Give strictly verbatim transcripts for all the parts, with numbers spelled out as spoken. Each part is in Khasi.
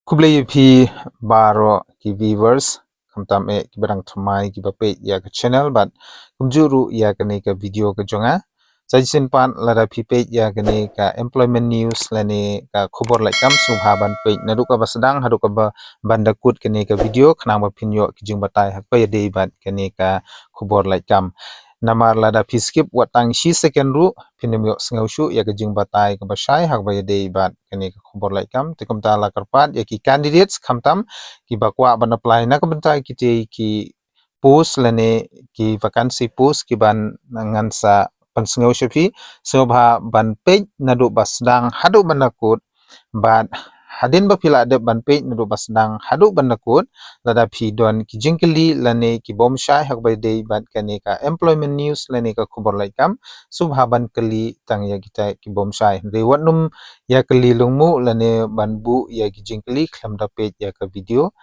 Khublei ïa phi baroh ki viewers, khamtam eh kiba dang thymmai kiba peit ïa ka channel bad kumjuh ruh ïa kane ka video ka jong nga. Sa shisien pat lada phi peit ïa kane ka employment news lane ka khubor lait kam, sngewbha ban peit naduh kaba sdang haduh kaba ban da kut kane ka video khnang ba phin ïoh ki jingbatai ha kaba ïadei bad kane ka khubor lait kam. Namar lada phi skip wat tang shi second ruh phin ym ïoh sngew shuh ïa ka jingbatai kaba shai ha kaba ïadei bad kane ka khubor lait kam. Te kumta la kyrpad ïa ki candidates khamtam kiba kwah ban apply na ka bynta kitei ki post lane ki vacancy post kiban ngan sa pynsngew sha phi, sngewbha ban peit naduh ba sdang haduh ban da kut. Bad hadien ba phi la dep ban peit naduh ba sdang haduh ban da kut, lada phi don ki jingkylli lane ki bym shai ha kaba ïadei bad kane ka employment news lane ka khubor lait kam, sngewbha ban kylli tang ïa kita ki bym shai. Hynrei wat nym ïa kylli lungmuh lane ban buh ïa ki jingkylli khlem da peit ïa ka video.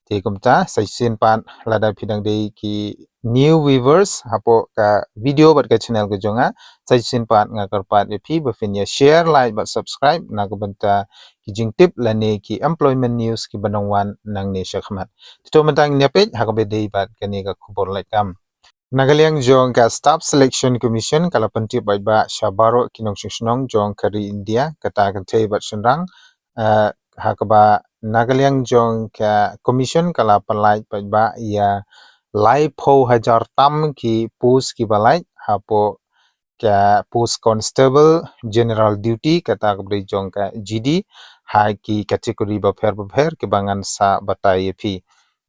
Te kumta sa shisien pat lada phi dang dei ki new viewers hapoh ka video bad ka channel ka jong nga, sa shisien pat nga kyrpad ïa phi ba phin ïa share, like bad subscribe na ka bynta ki jingtip lane ki employment news kiba nang wan nangne shakhmat. Te to mynta ngin ïa peit ha kaba ïadei bad kane ka khubor lait kam. Na ka liang jong ka Staff Selection Commission ka la pyntip bad ba sha baroh ki nongshong shnong jong ka ri India, kata ka thei bad shynrang, eh, ha kaba na ka liang jong ka commission ka la pynlait bad ba ïa laiphew hajar tam ki post kiba lait hapoh ka post constable general duty, kata kaba dei jong ka G D, ha ki category bapher bapher kiba ngan sa batai ïa phi.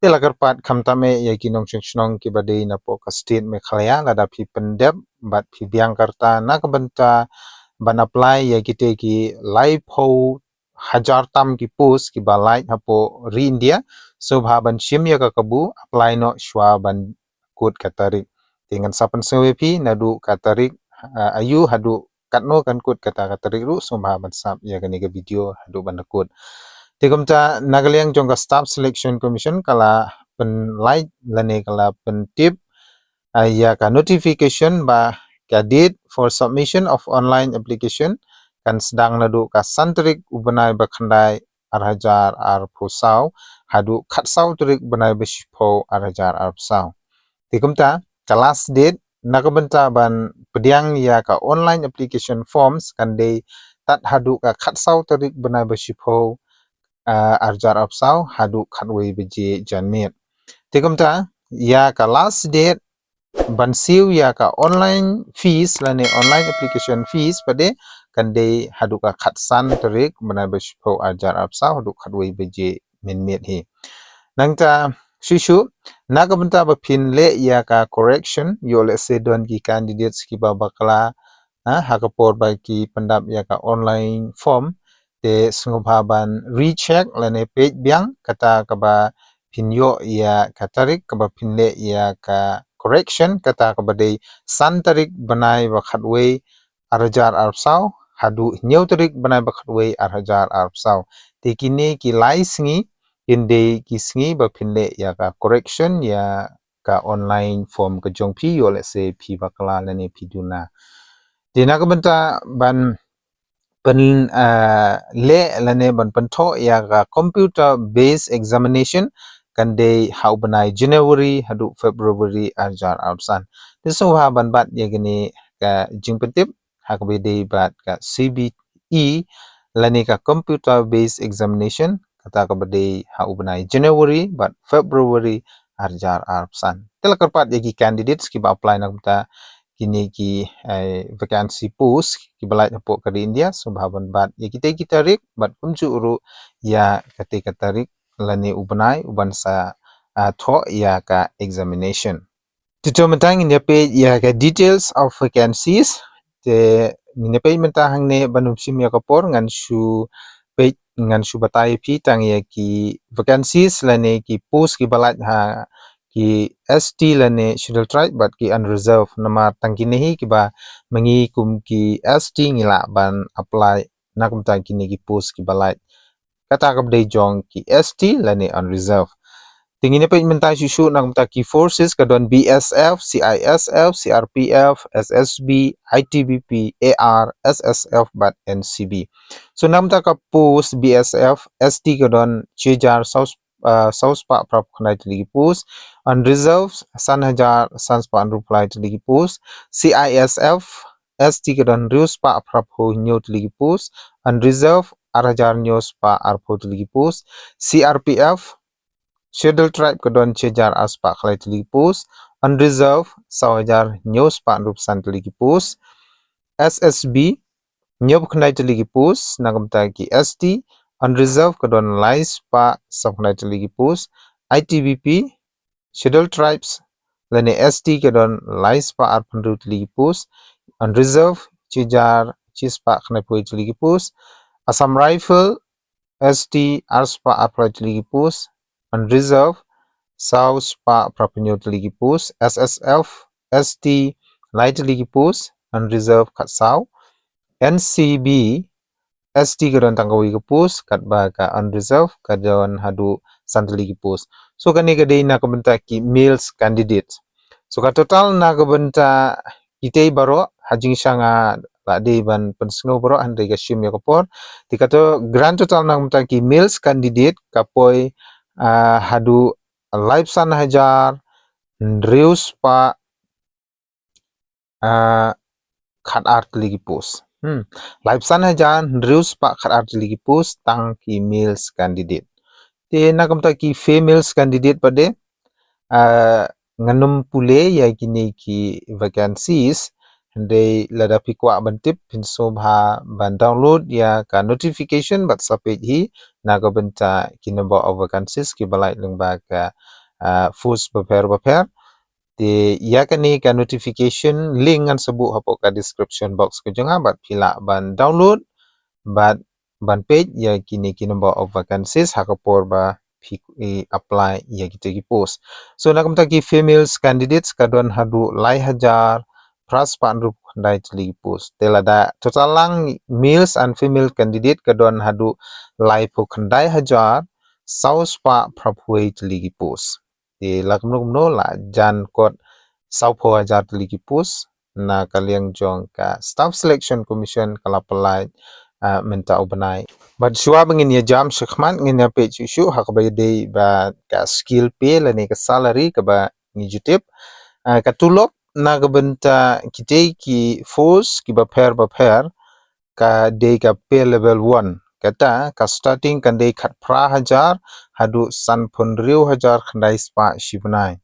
Te la kyrpad khamtam eh ïa ki nongshong shnong kiba dei napoh ka state Meghalaya, lada phi pyndep bad phi biang ka rta na ka bynta ban apply ïa kitei ki laiphew hajar tam ki post kiba lait hapoh ri India, sngewbha ban shim ïa ka kabu apply noh shuwa ban kut ka tarik. Te ngan sa pynsngew ïa phi naduh ka tarik, ah, aïu haduh katno kan kut kata ka tarik ruh, sngewbha ban sap ïa kane ka video haduh ban da kut. Te kumta na ka liang jong ka Staff Selection Commission ka la pynlait lane ka la pyntip, ah, ïa ka notification ba ka date for submission of online application kan sdang naduh ka san tarik u bnai ba khyndai ar hajar arphew saw haduh khatsaw tarik bnai ba shiphew ar hajar arphew saw. Te kumta ka last date na ka bynta ban pdiang ïa ka online application forms kan dei tad haduh ka khatsaw tarik bnai ba shiphew, ah, ar hajar arphew saw haduh khatwei baje janmiet. Te kumta ïa ka last date ban siew ïa ka online fees lane online application fees pat de kan dei haduh ka khatsan tarik bnai ba shiphew ar hajar arphew saw haduh khatwei baje mynmiet hi. Nangta shuh shuh na ka bynta ba phin leh ïa ka correction, ïoh lehse don ki candidates kiba bakla, ha, ha ka por ba ki pyndap ïa ka online form, te sngewbha ban recheck lane peit biang kata kaba phin ïoh ïa ka tarik kaba phin leh ïa ka correction, kata kaba dei san tarik bnai ba khatwei ar hajar arphew saw haduh hynñiew tarik bnai ba khatwei ar hajar arphew saw. Te kine ki lai sngi kin dei ki sngi ba phin leh ïa ka correction ïa ka online form ka jong phi, ïoh lehse phi bakla lane phi duna. Te na ka bynta ban pyn, ah, leh lane ban pynthoh ïa ka computer based examination kan dei ha u bnai January haduh February ar hajar arphew san. Te sngewbha ban bat ïa kane ka jingpyntip ha kaba ïadei bad ka C B E lane ka computer based examination, kata kaba dei ha u bnai January bad February ar hajar arphew san. Te la kyrpad ïa ki candidates kiba apply na ka bynta kine ki, eh, vacancy post kiba lait hapoh ka ri India, sngewbha ban bat ïa kitei ki tarik bad kumjuh ruh ïa katei ka tarik lane u bnai uban sa, ah, thoh ïa ka examination. Te to mynta ngin ïa peit ïa ka details of vacancies. Te ngin ïa peit mynta hangne ban ym shim ïa ka por, ngan shu peit, ngan shu batai ïa phi tang ïa ki vacancies lane ki post kiba lait ha ki S T lane Scheduled Tribe bad ki unreserved, namar tang kine hi kiba ma ngi kum ki S T ngi lah ban apply na ka bynta kine ki post kiba lait, kata kaba dei jong ki S T lane unreserved. Te ngin ïa peit mynta shuh shuh na ka bynta ki forces, ka don B S F, C I S F, C R P F, S S B, I T B P, A R, S S F bad N C B. So na ka bynta ka post B S F, S T ka don shi hajar saw, ah, saw spah phra phew khyndai tylli ki post, unreserved san hajar san spah hynriew phew lai tylli ki post, C I S F, S T ka don hynriew spah phra phew hynñiew tylli ki post, unreserved ar hajar hynñiew spah ar phew tylli ki post, C R P F, Scheduled Tribe ka don shi hajar ar spah khyndai tylli ki post, unreserved saw hajar hynñiew spah hynriew phew san tylli ki post, S S B hynñiew phew khyndai tylli ki post, na ka bynta ki S T, unreserved ka don lai spah saw phew khyndai tylli ki post, I T B P, Scheduled Tribes lane S T ka don lai spah ar phew hynriew tylli ki post, unreserved shi hajar shi spah khyndai phew tylli ki post, Assam Rifle, S T ar spah ar phew lai tylli ki post, unreserved saw spah phra phew hynñiew tylli ki post, S S F, S T lai tylli ki post, unreserved khatsaw, N C B, S T ka don tang kawei ka post, katba ka unreserved ka don haduh san tylli ki post. So kane ka dei na ka bynta ki males candidate. So ka total na ka bynta kitei baroh, ha jingshisha nga la dei ban pynsngew baroh hynrei ka shim ïa ka por. Te ka to grand total na ka bynta ki males candidate ka poi, ah, haduh laiphew san hajar hynriew spah, ah, khatar tylli ki post. Hmm. Laiphew san hajar hynriew spah khatar tylli ki post tang ki males candidate. Te na ka bynta ki females candidate pat de, ah, ngan ym pule ïa kine ki vacancies, hynrei lada phi kwah ban tip phin sngewbha ban download ïa ka notification bad sa peit hi na ka bynta ki number of vacancies kiba lait lyngba ka, ah, force bapher bapher. Te ïa kane ka notification link ngan sa buh hapoh ka description box ka jong nga bad phi lah ban download bad ban peit ïa kine ki number of vacancies ha ka por ba phi, i, apply ïa kita ki post. So na ka bynta ki females candidates ka don haduh lai hajar phra spah hynriew phew khyndai tylli ki post. Te lada total lang males and female candidate ka don haduh laiphew khyndai hajar saw spah phra phew wei tylli ki post. Te la kumno kumno la jan kot saw phew hajar tylli ki post na ka liang jong ka Staff Selection Commission ka la pynlait, ah, mynta u bnai. Bad shuwa ba ngin ïa jam shakhmat ngin ïa peit shuh shuh ha kaba ïadei bad ka skill pay lane ka salary kaba ngi ju tip. Ah, ka tulop na ka bynta kitei ki force kiba pher bapher ka dei ka pay level one. Kata ka starting kan dei khatphra hajar haduh sanphew hynriew hajar khyndai spah shi bnai.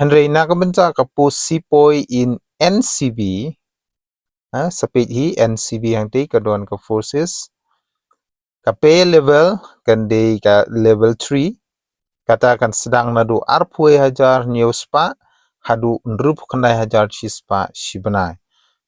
Hynrei na ka bynta ka post sepoy in N C B, ha, sa peit hi N C B hangtei ka don ka forces. Ka pay level kan dei ka level three. Kata kan sdang naduh arphew wei hajar hynñiew spah haduh hynriewphew khyndai hajar shi spah shi bnai.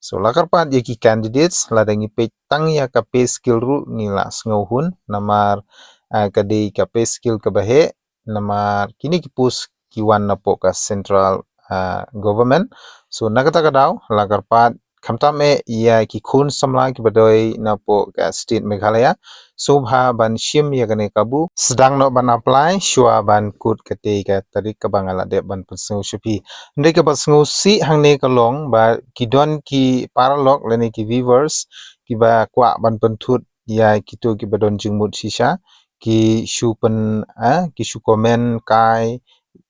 So la kyrpad ïa ki candidates lada ngi peit tang ïa ka pay scale ruh ngi la sngew hun namar, ah, ka dei ka pay scale kaba heh namar kine ki post ki wan napoh ka central, ah, government. So na kata ka daw la kyrpad khamtam eh ïa ki khun samla kiba dei napoh ka state Meghalaya. Sngewbha ban shim ïa kane ka kabu. Sdang noh ban apply shuwa ban kut katei ka tarik kaba nga la dep ban pynsngew sha phi. Hynrei kaba sngewsih hangne ka long ba ki don ki paralok lane ki viewers kiba kwah ban pynthut ïa kito kiba don jingmut shisha, ki shu pyn, eh, ki shu comment kai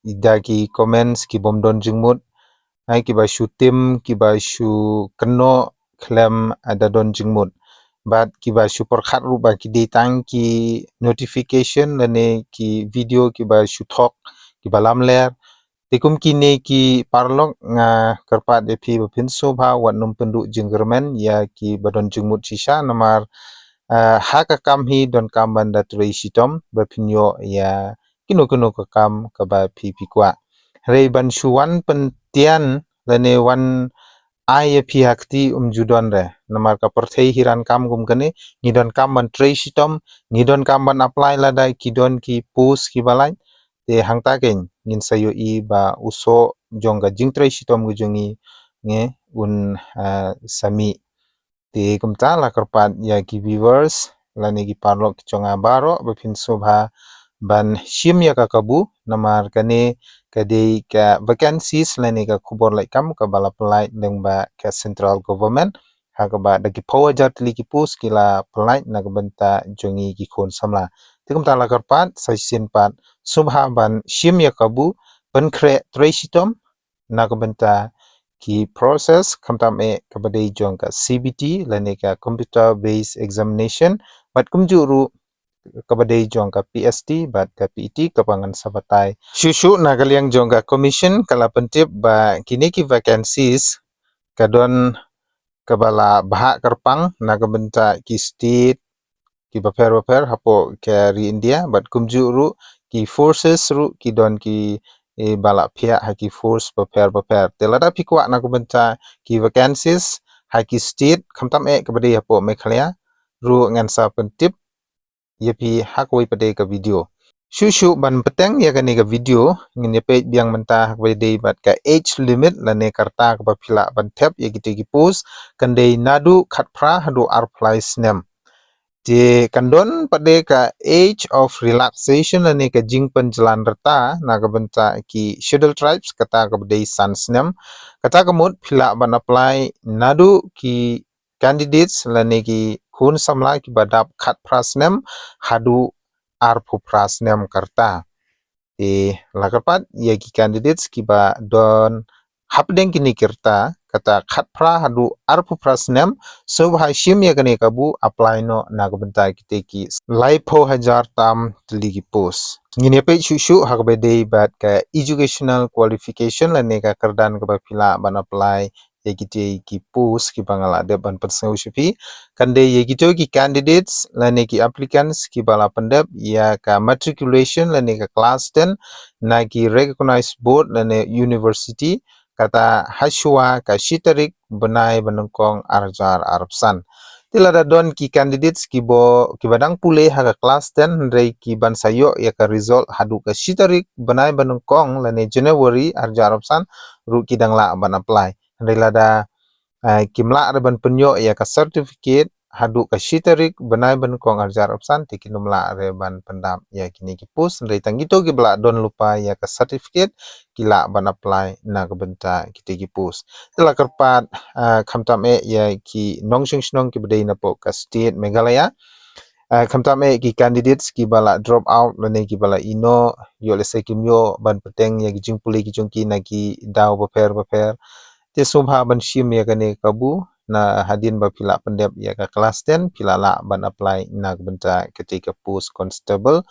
da ki comments ki bym don jingmut, eh, kiba shu tim, kiba shu kynnoh khlem, eh, da don jingmut. Bad kiba shu pyrkhat ruh ba ki dei tang ki notification lane ki video kiba shu thok, kiba lamler. Te kum kine ki paralok nga kyrpad ïa phi ba phin sngewbha wat nym pynduh jingkyrmen ïa kiba don jingmut shisha namar, eh, ha ka kam hi donkam ban da trei shitom ba phin ïoh ïa kino kino ka kam kaba phi phi kwah. Hynrei ban shu wan pyntian lane wan ai ïa phi ha kti um ju don re. Namar ka pyrthei hi ryngkam kum kane, ngi donkam ban trei shitom, ngi donkam ban apply lada ki don ki post kiba lait. Te hangta kein ngin sa ïohi ba u soh jong ka jingtrei shitom ka jong ngi, ngi un, ah, sa mih. Te kumta la kyrpad ïa ki viewers lane ki paralok ki jong nga baroh ba phin sngewbha ban shim ïa ka kabu namar kane ka dei ka vacancies lane ka khubor laitkam kaba la pynlait lyngba ka central government, ha kaba da ki phew hajar tylli ki post ki la pynlait na ka bynta jong ngi ki khun samla. Te kumta la kyrpad sa shisien pat sngewbha ban shim ïa kabu, pynkhreh trei shitom na ka bynta ki process, khamtam eh kaba dei jong ka C B T lane ka computer based examination, bad kumjuh ruh kaba dei jong ka P S T bad ka P E T kaba ngan sa batai. Shuh shuh na ka liang jong ka commission ka la pyntip ba kine ki vacancies ka don kaba la bhah kyrpang na ka bynta ki state kiba pher bapher hapoh ka ri India, bad kumjuh ruh ki forces ruh ki don ki, eh, ba la phiah ha ki force bapher bapher. Te lada phi kwah na ka bynta ki vacancies ha ki state, khamtam eh kaba dei hapoh Meghalaya ruh, ngan sa pyntip ïa phi ha kawei pat de ka video. Shuh shuh ban bteng ïa kane ka video, ngin ïa peit biang mynta ha kaba dei bad ka age limit lane ka rta kaba phi lah ban thep ïa kite ki post, kan dei naduh khatphra haduh arphew lai snem. Te kan don pat de ka age of relaxation lane ka jingpynjlan rta na ka bynta ki scheduled tribes, kata kaba dei san snem. Kata ka mut phi lah ban apply naduh ki candidates lane ki khun samla kiba dap khatphra snem haduh arphew phra snem ka rta. Te la kyrpad ïa ki candidates kiba don hapdeng kine ki rta, kata khatphra haduh arphew phra snem, sngewbha shim ïa kane kabu, apply noh na ka bynta kite ki laiphew hajar tam tylli ki post. Ngin ïa peit shuh shuh ha kaba dei bad ka educational qualification lane ka kyrdan kaba phi lah ban apply ïa kite ki post kiba nga la dep ban pynsngew sha phi. Kan dei ïa kito ki candidates lane ki applicants kiba la pyndep ïa ka matriculation lane ka class ten na ki recognized board lane university, kata hashwa ka shi tarik bnai ba nyngkong arhajar arphew san. Te lada don ki candidates kiba, kiba dang pule ha ka class ten hynrei ki ban sa ïoh ïa ka result haduh ka shi tarik bnai ba nyngkong lane January arhajar arphew san ruh ki dang lah ban apply. Hynrei lada, ah, kim lah re ban pynïoh ïa ka certificate haduh ka shi tarik bnai ba nyngkong arhajar arphew san, te kin ym lah re ban pyndap ïa kine ki post. Hynrei tang kito kiba lah don lypa ïa ka certificate ki lah ban apply na ka bynta kite ki post. Te la kyrpad, ah, khamtam eh ïa ki nongshong shnong kiba dei napoh ka state Meghalaya. Ah, khamtam eh ki candidates kiba la drop out lane kiba la ïeh noh, ïoh lehse kim ïoh ban bteng ïa ki jingpule ki jong ki na ki daw bapher bapher. Te sngewbha ban shim ïa kane kabu, na hadien ba phi lah pyndep ïa ka class ten phi lah lah ban apply na ka bynta kata ka post constable,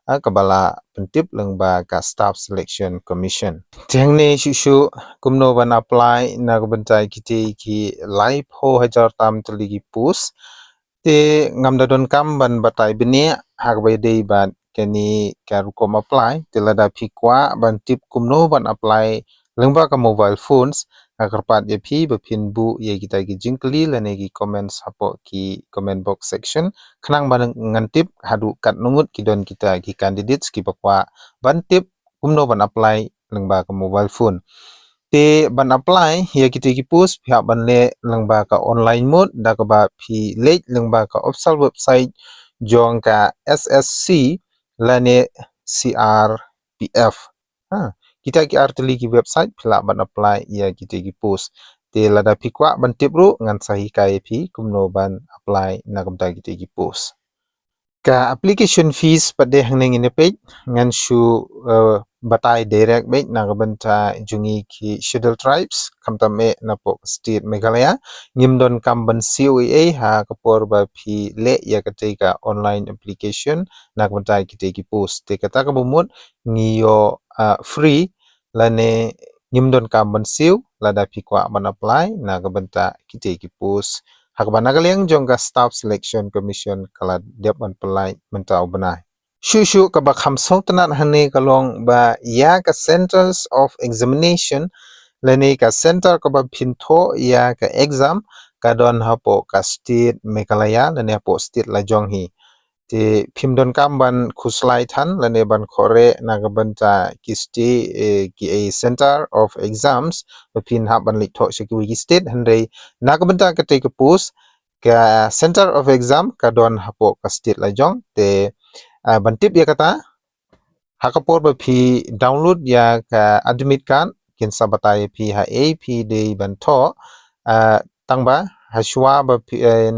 ah, kaba la pyntip lyngba ka Staff Selection Commission. Te hangne shuh shuh kumno ban apply na ka bynta kite ki laiphew hajar tam tylli ki post. Te ngam da donkam ban batai bniah ha kaba ïadei bad kane ka rukom apply. Te lada phi kwah ban tip kumno ban apply lyngba ka mobile phones, nga kyrpad ïa phi ba phin buh ïa kita ki jingkylli lane ki comments hapoh ki comment box section, khnang ba ngan tip haduh katno ngut ki don kita ki candidates kiba kwah ban tip kumno ban apply lyngba ka mobile phone. Te ban apply ïa kita ki post phi hap ban leh lyngba ka online mode da kaba phi leit lyngba ka official website jong ka S S C lane C R P F. Ha, kita ki artylli ki website phi lah ban apply ïa kita ki post. Te lada phi kwah ban tip ruh ngan sa hikai ïa phi kumno ban apply na ka bynta kita ki post. Ka application fees pat de hangne ngin ïa peit, ngan shu, eh, batai direct beit na ka bynta jong ngi ki Scheduled Tribes, khamtam eh napoh state Meghalaya. Ngim donkam ban siew ei ei ha ka por ba phi leh ïa kata ka online application na ka bynta kita ki post. Te kata kaba mut ngi ïoh, ah, free lane ngim donkam ban siew lada phi kwah ban apply na ka bynta kita ki post ha kaba na ka liang jong ka Staff Selection Commission ka la dep ban pynlait mynta u bnai. Shuh shuh kaba kham sngewtynnat hangne ka long ba ïa ka centers of examination lane ka center kaba phin thoh ïa ka exam ka don hapoh ka state Meghalaya lane hapoh state la jong hi. Te phim donkam ban khuslai than lane ban khohreh na ka bynta ki state, eh, ki, eh, center of exams ba phin hap ban leit thoh sha kiwei ki state, hynrei na ka bynta kata ka post ka center of exam ka don hapoh ka state la jong. Te, ah, ban tip ïa kata Ha ka por ba phi download ïa ka admit card, kin sa batai ïa phi ha ei phi dei ban thoh, ah, tang ba ha shuwa ba phi, eh,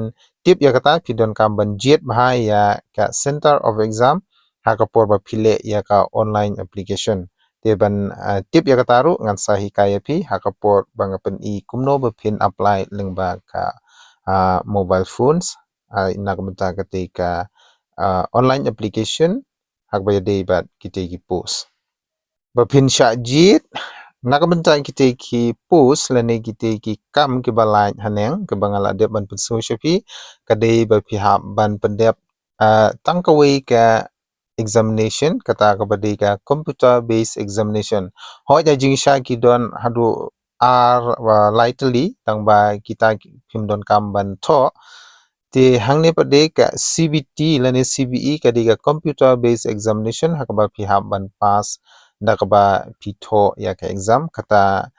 tip ïa kata phi donkam ban jied bha ïa ka Center of Exam ha ka por ba phi leh ïa ka online application. Te ban, ah, tip ïa kata ruh ngan sa hikai ïa phi ha ka por ba nga pyni kumno ba phin apply lyngba ka, ah, mobile phones, ah, na ka bynta kata ka, ah, online application ha kaba ïadei bad kita ki post. Ba phin shah jied na ka bynta kita ki post lane kita ki kam kiba lait haneng kaba nga la dep ban pynsngew sha phi, ka dei ba phi hap ban pyndep, ah, tang kawei ka examination, kata kaba dei ka computer based examination. Hooid, ha jingshisha ki don haduh ar, ah, lai tylli tang ba kita phim donkam ban thoh. Te hangne pat dei ka C B T lane C B E, ka dei ka computer based examination ha kaba phi hap ban pass da kaba phi thoh ïa ka exam. Kata,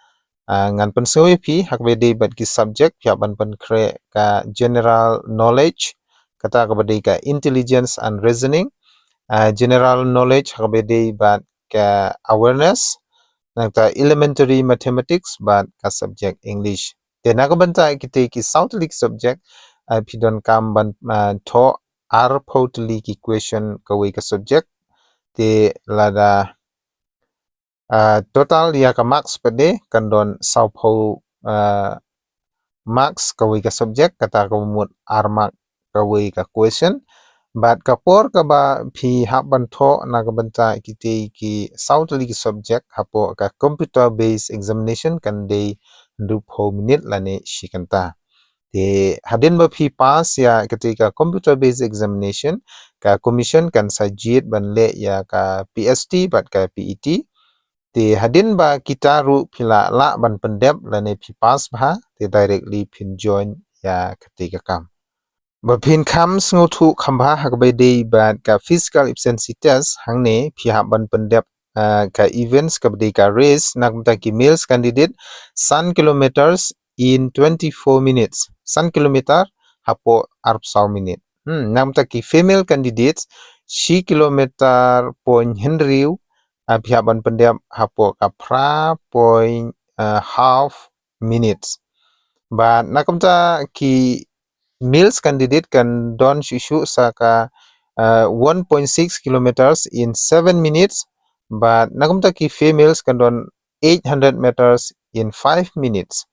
ah, ngan pynsngew ïa phi ha kaba dei bad ki subject, phi hap ban pynkhreh ka general knowledge, kata kaba dei ka intelligence and reasoning, ah, general knowledge ha kaba dei bad ka awareness, nangta elementary mathematics bad ka subject English. Te na ka bynta kita ki saw tylli ki subject, ah, phi donkam ban, ah, thoh arphew tylli ki question kawei ka subject. Te lada, ah, total ïa ka marks pat dei kan don sawphew, ah, marks kawei ka subject, kata ka mut ar mark kawei ka question. Bad ka por kaba phi hap ban thoh na ka bynta kita ki saw tylli ki subject hapoh ka computer based examination kan dei hynriewphew minit lane shi kynta. Te hadien ba phi pass ïa kita ka computer based examination, ka commission kan sa jied ban leh ïa ka P S T bad ka P E T. Te hadien ba kita ruh phi la lah ban pyndep lane phi pass bha, te directly phin join ïa kita ka kam. Ba phin kham sngewthuh kham bha ha kaba dei bad ka physical efficiency test, hangne phi hap ban pyndep, ah, ka events kaba dei ka race na ka bynta ki males candidate san kilometers in twenty-four minutes. San kilometer hapoh arphew saw minit. Hmm, na ka bynta ki female candidates shi kilometer point hynriew, ah, phi hap ban pyndep hapoh ka phra point, ah, half minutes. Bad na ka bynta ki males candidate kan don shuh shuh sa ka, ah, one point six kilometers in seven minutes. Bad na ka bynta ki females kan don eight hundred meters in five minutes.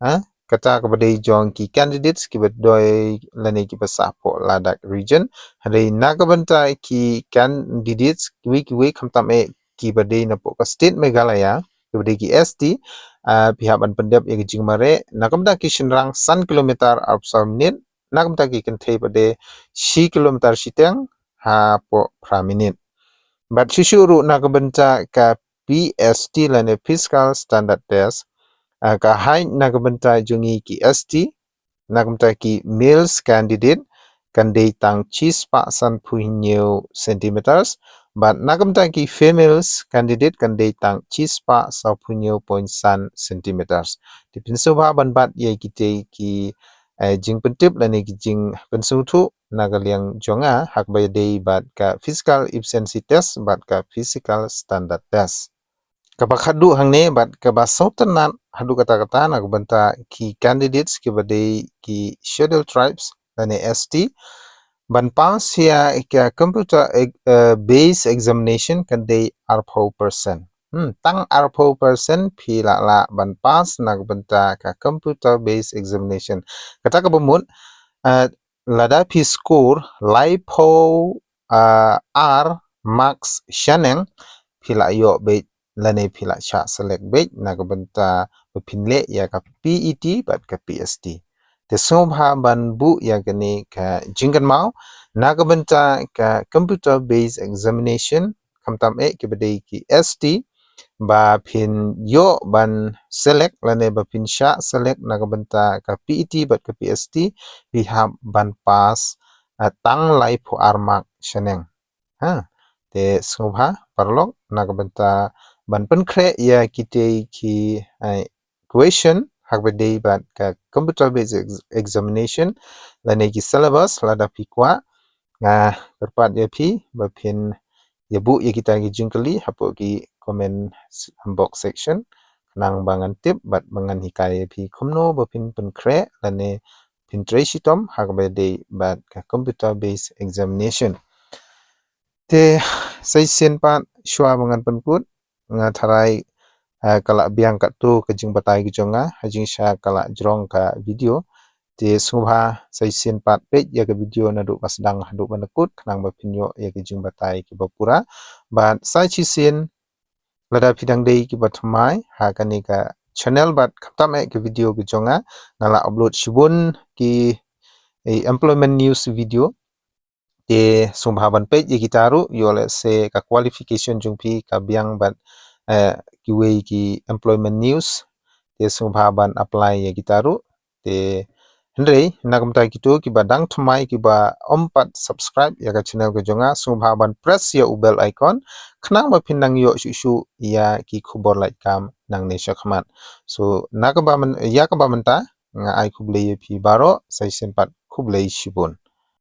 Ha? Kata kaba dei jong ki candidates kiba dei lane kiba sah hapoh Ladakh region. Hynrei na ka bynta ki candidates kiwei kiwei khamtam eh kiba dei napoh ka state Meghalaya, kiba dei ki S T, ah, phi hap ban pyndep ïa ka jingmareh na ka bynta ki shynrang san kilometer arphew saw minit, na ka bynta ki kynthei pat dei shi kilometer shiteng hapoh phra minit. Bad shuh shuh ruh na ka bynta ka P S T lane physical standard test, ah, ka height na ka bynta jong ngi ki S T, na ka bynta ki males candidate kan dei tang shispah sanphew hynñiew centimeters, bad na ka bynta ki females candidate kan dei tang shispah sawphew hynñiew point san centimeters. Te pynsngewbha ban bat ïa kita ki, eh, jingpyntip lane ki jingpynsngewthuh na ka liang jong nga ha kaba ïadei bad ka physical efficiency test bad ka physical standard test. Kaba khadduh hangne bad kaba sngewtynnat haduh katta katta na ka bynta ki candidates kiba dei ki scheduled tribes lane S T, ban pass ïa ka computer, eh, based examination kan dei arphew percent. Hmm, tang arphew percent phi lah lah ban pass na ka bynta ka computer based examination. Kata kaba mut, eh, lada phi score laiphew, ah, ar marks shaneng, phi lah ïoh beit lane phi lah shah select beit na ka bynta ba phin leh ïa ka P E T bad ka P S T. Te sngewbha ban buh ïa kane ka jingkynmaw na ka bynta ka computer based examination, khamtam eh kiba dei ki S T, ba phin ïoh ban select lane ba phin shah select na ka bynta ka P E T bad ka P S T, phi hap ban pass, ah, tang laiphew ar mark shaneng. Ha, te sngewbha paralok na ka bynta ban pynkhreh ïa kita ki, eh, question ha kaba dei bad ka computer based ex-, examination lane ki syllabus, lada phi kwah, nga kyrpad ïa phi ba phin ïa buh ïa kita ki jingkylli hapoh ki comment box section, khnang ba ngan tip bad ba ngan hikai ïa phi kumno ba phin pynkhreh lane phin trei shitom ha kaba dei bad ka computer based examination. Te sa shisien pat shuwa ba ngan pynkut, nga tharai, eh, ka la biang katto ka jingbatai ka jong nga ha jingshisha ka la jrong ka video. Te sngewbha sa shisien pat peit ïa ka video naduh ba sdang haduh ba la kut khnang ba phin ïoh ïa ka jingbatai kiba pura. Bad sa shisien lada phi dang dei kiba thymmai ha kane ka channel bad khamtam eh ka video ka jong nga, nga la upload shibun ki, eh, employment news video. Te sngewbha ban peit ïa kita ruh, ïoh lehse ka qualification jong phi ka biang bad, eh, kiwei ki employment news. Te sngewbha ban apply ïa kita ruh. Te hynrei na ka bynta kito kiba dang thymmai kiba ym pat subscribe ïa ka channel ka jong nga, sngewbha ban press ïa u bell icon khnang ba phin nang ïoh shuh shuh ïa ki khubor lait kam nangne shakhmat. So na kaba myn-, ïa kaba mynta nga ai khublei ïa phi baroh, sa shisien pat khublei shibun.